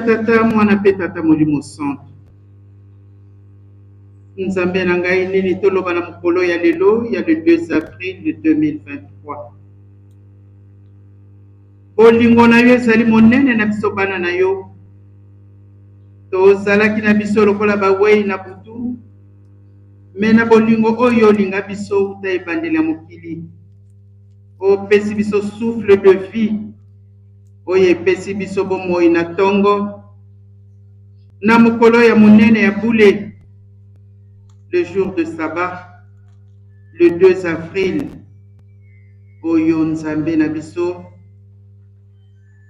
Tata, Mwana mpe Tata Molimo Santu. Nzambe na ngai, nini toloba na mokolo ya lelo ya le 2 avril 2023? Bolingo na yo ezali monene na biso bana na yo. Tozalaki na biso lokola bawei na butu, me na bolingo oyo olinga biso uta ebandeli ya mokili, opesi biso souffle de vie oyo epesi biso bomoi na tongo na mokolo ya monene ya bule, le jour de sabbat, le 2 avril, oyo Nzambe na biso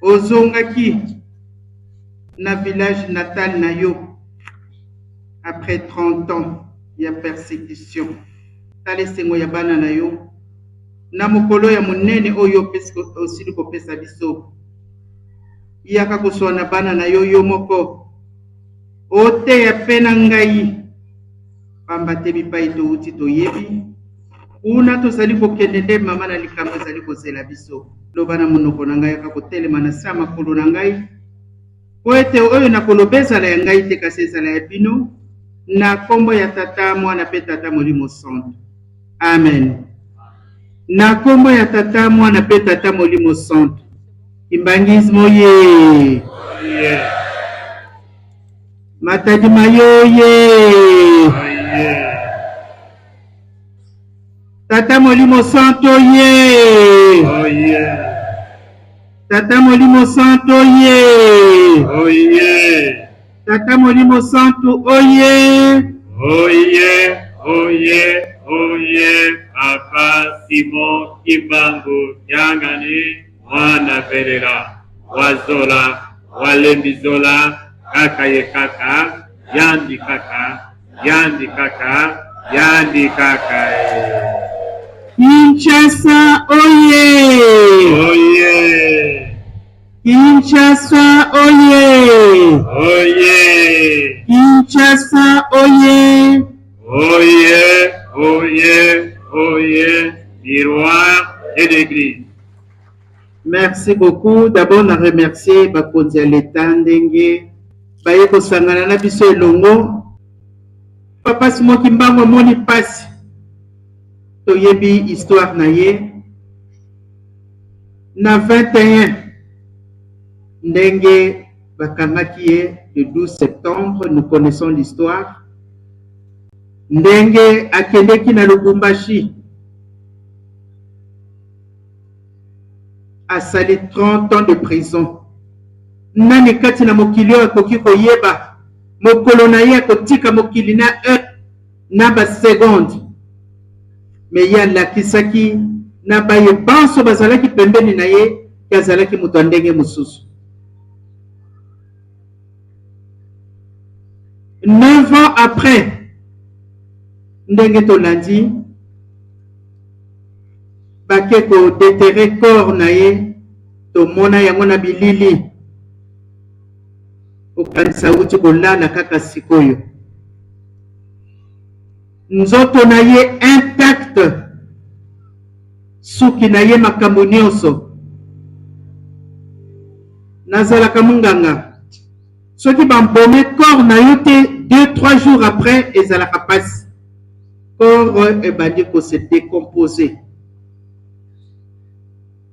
ozongaki na village natal na yo après 30 ans ya persecution. Tala esengo ya bana na yo na mokolo ya monene oyo osili kopesa biso. Yaka koswa na bana na yo yo moko, oteya mpe na ngai, pamba te bipai towuti toyebi, kuna tozali kokende nde mama na likambo ezali kozela biso. Loba na monoko na ngai, yaka kotelema na se ya makolo na ngai, mpo ete oyo nakoloba ezala ya ngai te, kasi ezala ya bino, na kombo ya Tata, Mwana mpe Tata Molimo Santu. Amen. Na kombo ya Tata, Mwana mpe Tata Molimo Santu. Kimbanguisme oye! Yeah. Matadi mayo ye! Yeah. Tata Molimo Santu oye! Oh yeah. Tata Molimo Santu oye! Oh yeah. Tata Molimo Santu oye! Oh yeah. Oh yeah. Oh yeah. Papa Simon Kimbangu Kiangani mwana velela wazola walembizola kaka ye kaka yandi kaka yandi kaka yandi kaka eh. Kinshasa oye! Oh yeah. Kinshasa oye! Oh yeah. Kinshasa oye! Oh yeah, oh yeah, oh yeah, miroir de l'église. Merci beaucoup. D'abord na remercier bakonzi ya l'Etat ndenge baye kosangana na biso elongo. Papa Simon Kimbangu amoni pasi, toyebi histoire na ye na 21 ndenge bakangaki ye le 12 septembre, nous connaissons l'histoire. Ndenge akendeki na Lubumbashi, asali 30 ans de prison. Nani kati na mokili oyo akoki koyeba mokolo na ye akotika mokili na heure na ba seconde? Me ye alakisaki na baye banso bazalaki pembeni na ye ke azalaki moto ya ndenge mosusu. 9 ans après, ndenge tolandi, bake ko deterrer corps na ye, tomona yango na bilili, okanisa awuti kolala kaka sikoyo, nzoto na ye intact, suki na ye, makambo nyonso. Nazalaka munganga, soki bambome corps na yo te, 2 3 jours après ezalaka pasi, corps ebandi ko se décomposer,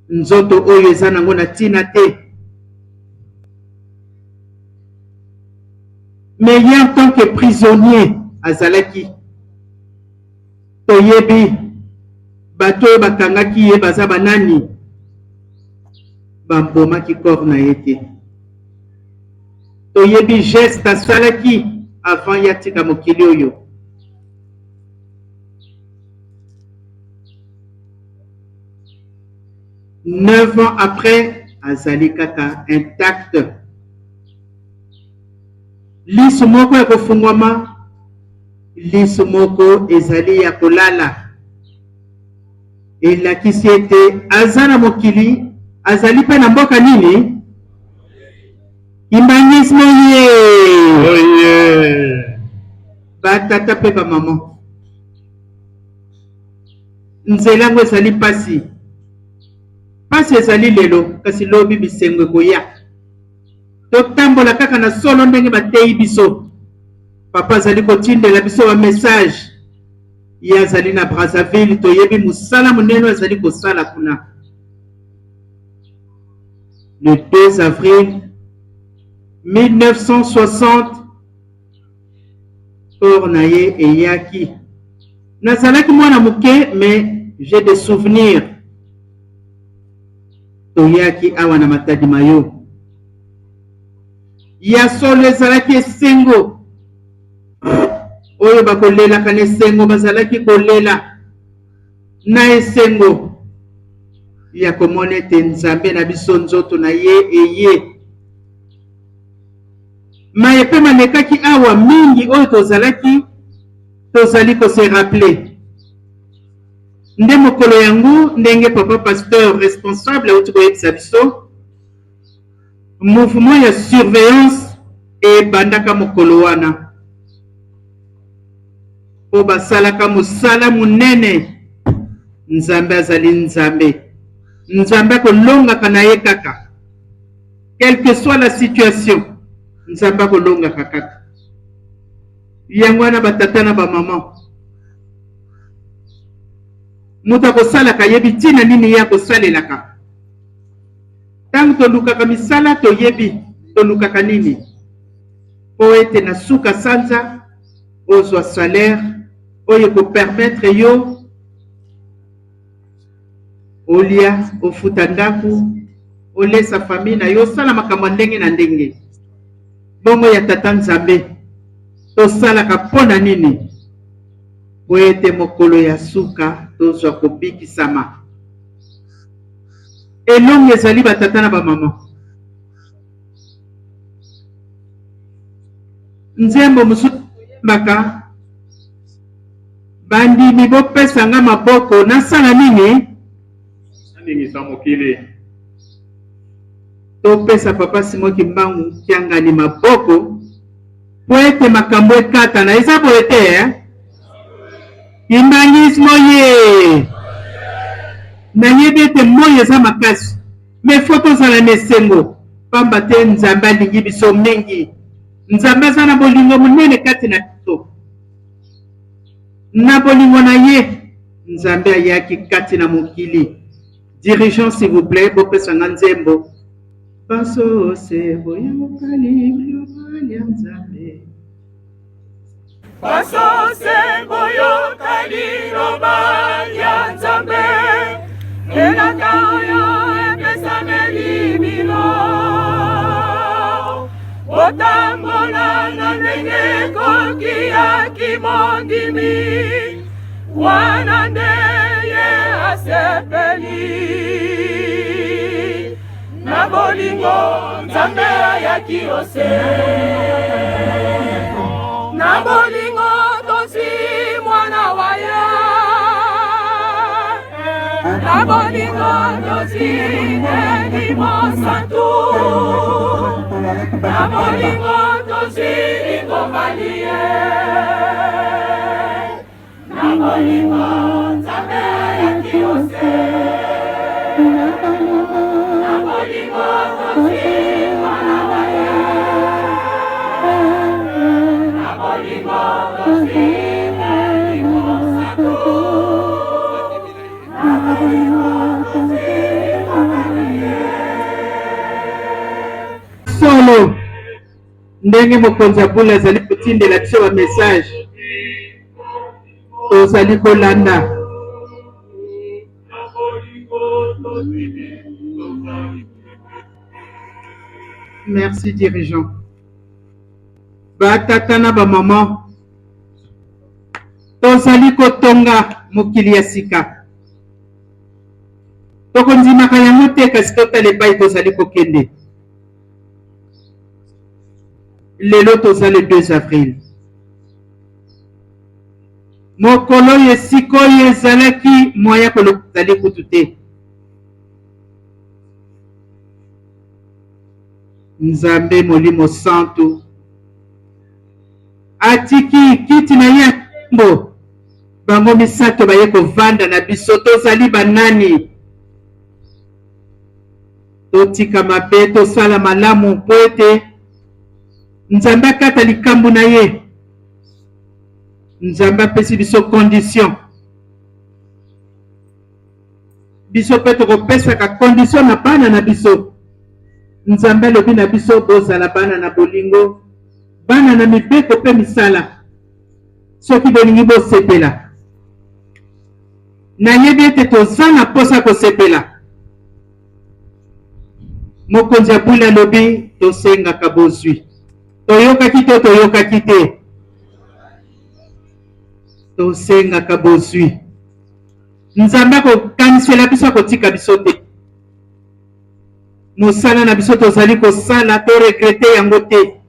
nzoto oyo eza nango na ntina te. Mais ye en tant que prisonnier azalaki, toyebi bato oyo bakangaki ye baza banani, bambomaki corps na ye te. Toyebi geste asalaki avant ye atika mokili oyo. 9 ans après azali kaka intact, liso moko ya kofungwama, liso moko ezali ya kolala, elakisi ete aza na mokili, azali mpe na mboka nini? Kimbanguisme ye! Oh yeah. Batata mpe bamama, nzela yango ezali pasi, pasi ezali lelo, kasi lobi bisengo ekoya. Totambola kaka na solo ndenge bateyi biso. Papa azali kotindela biso ba message. Ye azali na Brazzaville, toyebi mosala monene oyo azali kosala kuna. Le 2 avril 1960 corps na ye eyaki. Nazalaki mwana moke mais j'ai des souvenirs. Toyaki awa na Matadi Mayo. Ya solo ezalaki esengo. Oyo bakolelaka na esengo bazalaki kolela na esengo ya komona ete Nzambe na biso nzoto na ye eye. Maye mpe malekaki awa mingi oyo tozalaki tozali ko se rappeler. Nde mokolo yango ndenge papa pasteur responsable auti koyebisa biso, mouvement ya surveillance ebandaka mokolo wana mpo basalaka mosala monene. Nzambe azali Nzambe, Nzambe akolongaka na ye kaka, quelle que soit la situation, Nzambe akolongaka kaka. Yango wana batata na bamama, moto akosalaka ayebi ntina nini ye akosalelaka. Ntango tolukaka misala toyebi tolukaka nini, mpo ete na suka sanza ozwa salaire oyo ekopermettre yo olia, ofuta ndako, olesa famille na yo, osala makambo ya ndenge na ndenge. Bongo ya Tata Nzambe tosalaka mpo na nini? Mpo ete mokolo ya suka tozwa kobikisama. Elongi ezali batata na bamama. Nzembo mosusu toyembaka, bandimi bopesa nga maboko nasala nini? Naningisa mokili. Topesa Papa Simon Kimbangu Kiangani maboko mpo ete makambo ekatana. Eza boye te eh? Kimbangismo ye! Nayebi ete moi eza makasi, mais faut tozala na esengo pamba te Nzambe alingi biso mingi. Nzambe aza na bolingo monene kati na biso. Na bolingo na ye, Nzambe ayaki kati na mokili. Dirigeant s'il vous plait, bopesa nga nzembo. Basose boyoka liloba lya Nzambe. Basose boyoka liloba lya Nzambe, elaka oyo epesameli bino. Botambola na ndenge ekoki ya kimondimi, wana nde ye asepeli. Na bolingo Nzambe ayaki ose, na bolingo tozwi mwana wa ye, na bolingo tozwi elimo santu, na bolingo tozwi lingomba liye, na bolingo Nzambe ayaki ose, na bolingo tozwi mwana wa ye, na bolingo tozwi elimo santu, na bolingo tozwi lingomba liye. Solo ndenge mokonzi ya bule azali kotindela biso ba message tozali kolanda. Merci dirigeant. Batata na bamama, tozali kotonga mokili ya sika. Tokondimaka yango te, kasi totala epai tozali kokende. Lelo toza le 2 avril. Mokolo oyo esika oyo ezalaki moyen koloba ezali kutu te. Nzambe Molimo Santu atiki kiti na ye ya nkembo, bango misato baye kovanda na biso. Tozali banani? Totika mabe, tosala malamu mpo ete Nzambe akata likambo na ye. Nzambe apesi biso condition. Biso mpe tokopesaka condition na bana na biso. Nzambe alobi na biso bozala bana na bolingo, bana na mibeko mpe misala. Soki bolingi bosepela. Nayebi ete toza na mposa kosepela. Mokonzi ya bule alobi tosengaka bozwi. Toyokaki to toyokaki te? Tosengaka bozwi. Nzambe akokanisela biso, akotika biso te. Mosala na biso tozali kosala, to regrete yango te.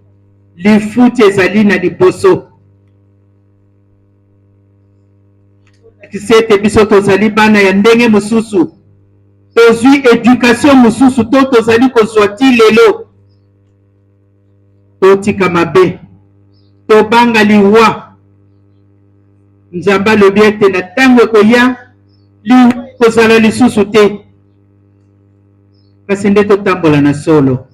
Lifuti ezali na liboso. Tolakisi ete biso tozali bana ya ndenge mosusu, tozwi education mosusu to tozali kozwa ti lelo. Totika mabe, tobanga liwa. Nzambe alobi ete na ntango ekoya liwa ekozala lisusu te, kasi nde totambola na solo.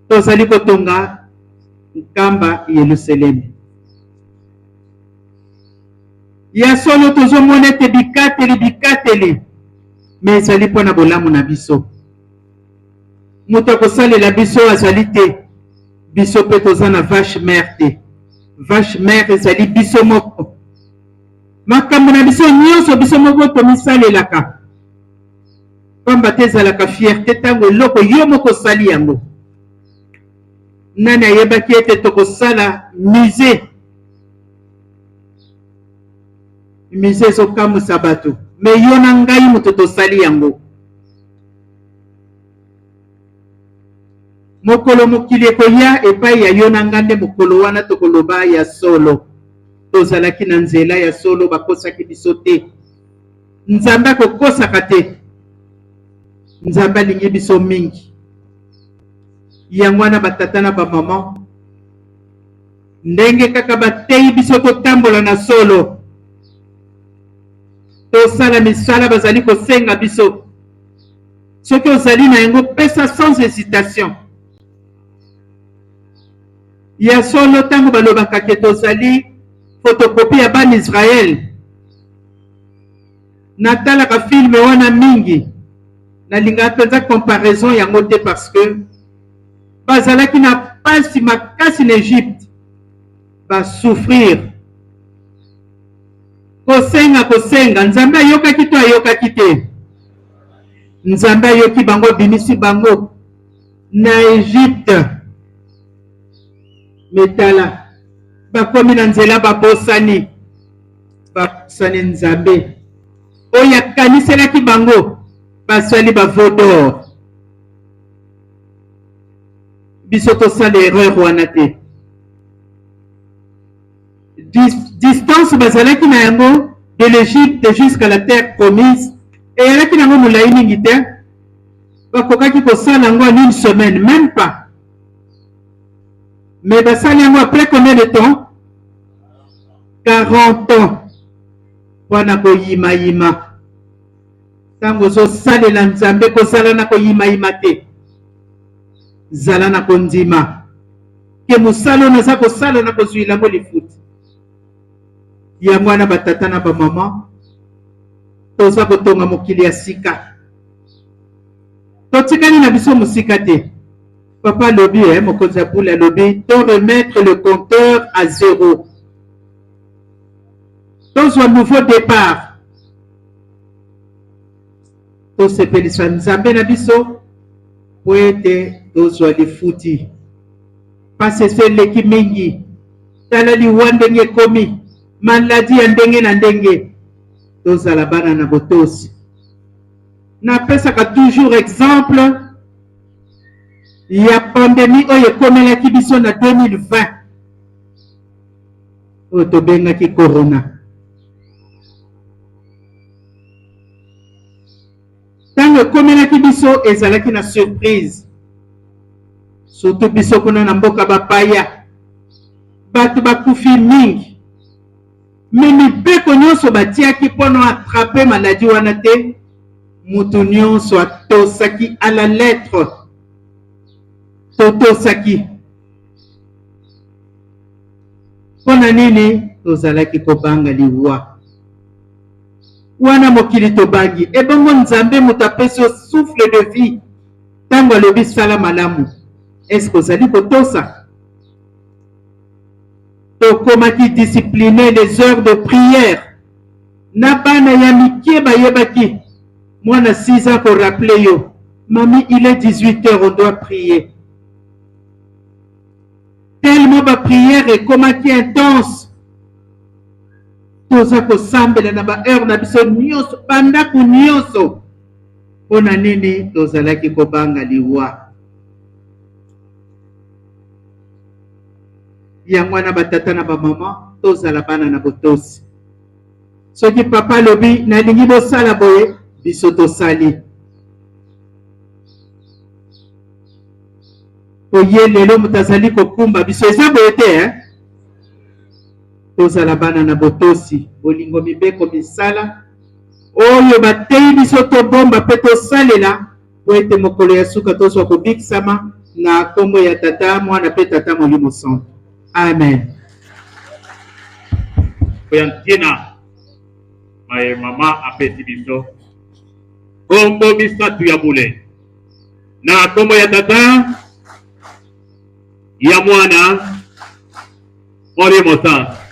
Tozali kotonga nkamba Yelusaleme. Ya solo tozomona ete bikateli bikateli me ezali mpo na bolamu na biso. Moto akosalela biso azali te. Biso mpe toza na vache mère te. Vache mère ezali biso moko. Makambo na biso nyonso biso moko tomisalelaka. Pamba te ezalaka fierte ntango eloko yo moko osali yango. Nani ayebaki ete tokosala musee? Musee ezokamwisa bato, me yo na ngai moto tosali yango. Mokolo mokili ekoya epai ya yo na ngai, nde mokolo wana tokoloba ya solo. Tozalaki na nzela ya solo, bakosaki biso te. Nzambe akokosaka te. Nzambe alingi biso mingi. Yango wana batata na bamama, ndenge kaka bateyi biso totambola na solo, tosala misala bazali kosenga biso. Soki ozali na yango, pesa sans hésitation. Ya solo, ntango balobaka ke tozali photocopie ya bana Israël, natalaka filme wana mingi, nalingaka mpenza comparaison yango te parce que bazalaki na pasi makasi na Egypte, basouffrir kosenga kosenga. Nzambe ayokaki to ayokaki te? Nzambe ayoki bango, abimisi bango na Egypte. Metala bakomi na nzela, babosani babosani Nzambe oyo akaniselaki bango, basali ba veau d'or. Biso tosala erreur wana te. Distance bazalaki na yango de l'Egypte jusqu'à la terre promise eyalaki nango molai mingi te, bakokaki kosala yango en une semaine, même pas. Mais basali yango après combien de temps? 40 ans. Mpona koyimayima. Ntango ozosalela Nzambe, kozala na koyimayima te, zala na kondima ke mosala oyo naza kosala na kozwila yango lifuti. Yango wana batata na bamama, toza kotonga mokili ya sika, totikali na biso mosika te. Papa alobi, eh, mokonzi ya bule alobi to remettre le compteur à zéro, tozwa nouveau départ, tosepelisa Nzambe na biso po ete tozwa lifuti. Pasi esi eleki mingi, tala liwa ndenge ekomi, maladi ya ndenge na ndenge. Tozala bana na botosi. Napesaka toujours exemple ya pandemie oyo ekomelaki biso na 2020 oyo tobengaki corona. Ntango ekomelaki biso ezalaki na surprise, surtout biso kuna na mboka bapaya, bato bakufi mingi. Me mibeko nyonso batiaki mpo na attrape maladie wana te, moto nyonso atosaki à la lettre. Totosaki. Mpo na nini tozalaki kobanga liwa? Wana mokili tobangi, ebongo Nzambe moto apesi yo souffle de vie, ntango alobi sala malamu, est-ce ozali kotosa? Tokomaki discipline les heures de prière na bana ya mike bayebaki mwana 6 ans korappeler yo mami, il est 18 heures, on doit prier. Tellement baprière ekomaki intense, toza kosambela na baheure na biso nyonso, bandako nyonso. Mpo na nini tozalaki kobanga liwa? Yango wana, batata na bamama, tozala bana na botosi. Soki papa alobi nalingi bosala boye, biso tosali. Oye lelo moto azali kokumba biso, eza boye te, eh? Tozala bana na botosi, bolingo, mibeko, misala oyo bateyi biso tobomba mpe tosalela, po ete mokolo ya suka tozwa kobikisama. Na nkombo ya Tata, Mwana mpe Tata Molimo Santo, amen. Ya ntina maye mama apesi biso, nkombo misato ya bule, na nkombo ya Tata, ya Mwana, Molimo Santo.